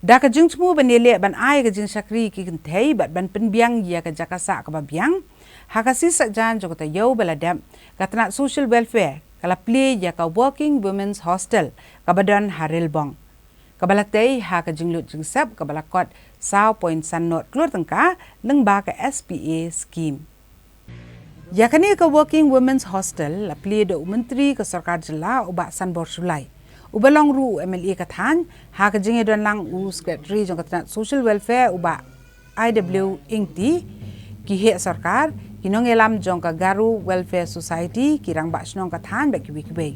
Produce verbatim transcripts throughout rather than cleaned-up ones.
Da ka jingthmu ban ïaleh ban ai ka jingshakri ki kynthei bad ban pynbiang ïa ka jaka sah kaba biang, ha ka sngi Saitjaiñ jong ka taïew ba la dep, ka tnat Social Welfare ka la plie ïa ka Working Women's Hostel kaba don ha Rilbong, kaba la tei ha ka jinglut jingsep kaba la kot saw point san not klur tyngka lyngba ka S P A scheme. Ïa kane ka Working Women's Hostel la plie da u Myntri ka Sorkar Jylla u Bah Sanbor Shullai, uba long ruh u M L A ka thaiñ, ha ka jingïadonlang u Secretary jong ka tnat Social Welfare u Bah I W Ingti, ki heh sorkar, ki nongïalam jong ka Garo Welfare Society, ki rangbah shnong ka thaiñ bad kiwei kiwei.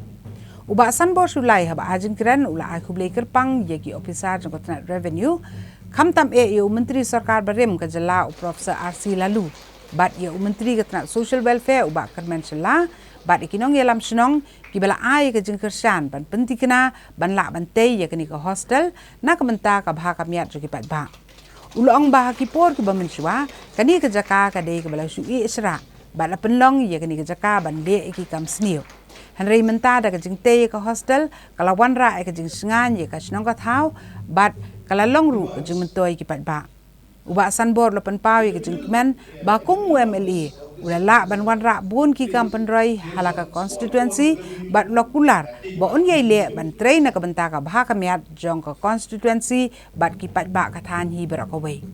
U Bah Sanbor Shullai haba ai jingkren u la ai khublei kyrpang ïa ki ophisar jong ka tnat Revenue, khamtam eh ïa u Myntri Sorkar barim ka Jylla u Professor R C Laloo, bad ïa u Myntri ka tnat Social Welfare u Bah Kyrmen Shylla, bad ïa ki nongïalam shnong kiba la ai ïa ka jingkyrshan ban pynthikna ban lah ban tei ïa kane ka hostel na ka bynta ka bha ka miat jong ki paidbah. U la ong ba ha ki por kiba mynshuwa, kane ka jaka ka dei kaba la shu ïeh shrah bad la pynlong ïa kane ka jaka ban leh ïa ki kam sniew. Hynrei mynta da ka jingtei ïa ka hostel, ka la wanrah ïa ka jingshngaiñ ïa ka shnong ka thaw bad ka la long ruh ka jingmyntoi ïa ki paidbah. U Bah Sanbor u la pynpaw ïa ka jingkmen ba kum u M L A u la lah ban wanrah bun ki kam pynroi ha la ka constituency bad u la kular ba un ïai leh ban trei na ka bynta ka bha ka miat jong ka constituency bad ki paidbah ka thaiñ hi baroh kawei.